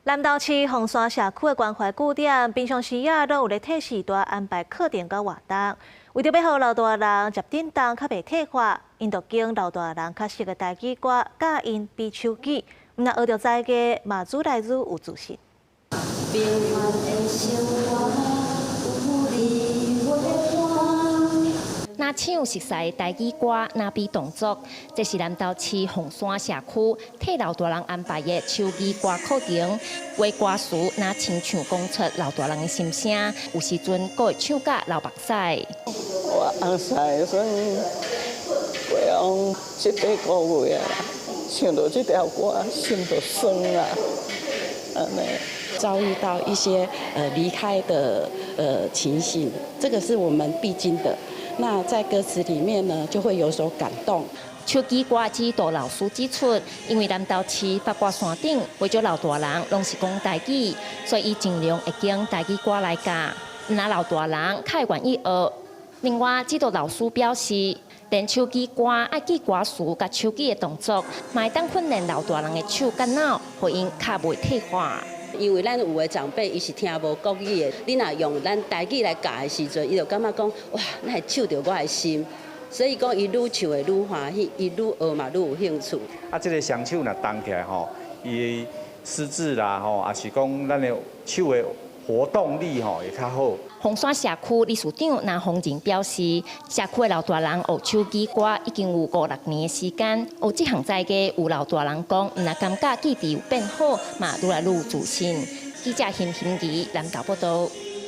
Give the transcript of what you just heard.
南投市鳳山社區的關懷據點，平常時仔攏有咧替序大安排課程佮活動，為著欲予老大人食振動較袂退化，𪜶就揀老大人較熟的台語歌教𪜶比手語，毋但學著才藝，嘛愈來愈有自信。平凡的生活有你陪伴。若唱熟似台語歌，若比動作，這是南投市鳳山社區替老大人安排的手語歌課程。有的歌詞若親像講出老大人的心聲，有時陣閣會唱甲流目屎。我翁婿算過往七八個月啊，唱著這條歌，心就酸啊，按呢。遭遇到一些離開的情形，這個是我們必經的。那在歌詞裡面呢，就會有所感動。手語歌指導老師指出，因為南投市八卦山頂袂少老大人攏是講台語，所以伊盡量會揀台語歌來教，毋但老大人較會願意學。另外，指導老師表示，練手語歌愛記歌詞佮手語的動作，嘛會當訓練老大人的手佮腦，予𪜶較袂退化。因為咱有的長輩伊是聽無國語的，你若用咱台語來教的時陣，伊就感覺講哇，那會唱著我的心，所以講伊愈唱會愈歡喜，伊愈學嘛愈有興趣。啊，這個雙手若動起來吼，伊失智啦吼，抑是講咱的手的活動力吼會較好。鳳山社區理事長林宏仁表示，社區的老大人學手語歌已經有五六年的時間，學這項才藝有老大人講，毋但感覺記憶有變好，嘛愈來愈有自信。記者邢欣怡南投報道。